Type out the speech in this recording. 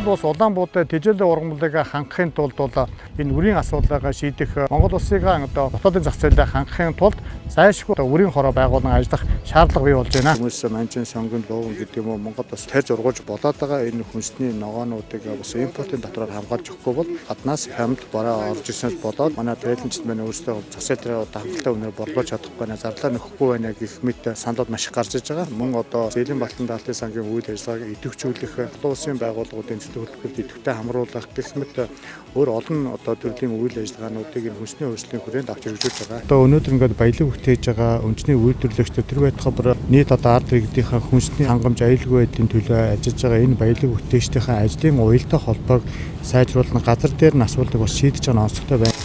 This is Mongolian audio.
Монгол улс Улаанбуудаа тэжээлийн ургамлыг хангахын тулд бол энэ үрийн асуудлыг шийдэх, Монгол улсыг одоо дотоодын зах зээлээ хангахын тулд зайлшгүй одоо үрийн хороо байгуулан ажиллах шаардлага бий болж байна. Хүмүүс манжин, сонгон, лууван гэдэг юм уу, Монгол бас тарж ургуулж болоод байгаа энэ хүнсний ногоонуудыг бас импортын дотроор хамгаалж өгөхгүй бол гаднаас хямд бороо орж ирсэнээс болоод манай трейлэнчд маань өөрсдөө зах зээл дээр одоо хангалттай үнээр борлуулж чадахгүй байна, зарлаа нөхөхгүй байна гэх мэт саналууд маш их гарч иж байгаа. Мөн одоо зээлийн балтан даалтын сангийн үйл ажиллагааг идэвхжүүлэх, олон улсын байгууллагуудын зөвлөлтөд идэвхтэй хамруулах гэх мэт өөр олон одоо төрлийн үйл ажиллагаануудыг энэ хүнсний хөрслийн хүрээнд авч хэрэгжүүлж байгаа. Одоо өнөөдөр ингээд баялаг бүтээж байгаа үндэсний үйлдвэрлэгчдэр тэр байтугай бүр нийт одоо ард иргэдийнхээ хүнсний хангамж, аюулгүй байдлын төлөө ажиллаж байгаа энэ баялаг бүтээчдийнхээ ажлын уялдаа холбоог сайжруулах, газар дээр нь асуудлыг бас шийдэж байгаа нь онцлогтой байна.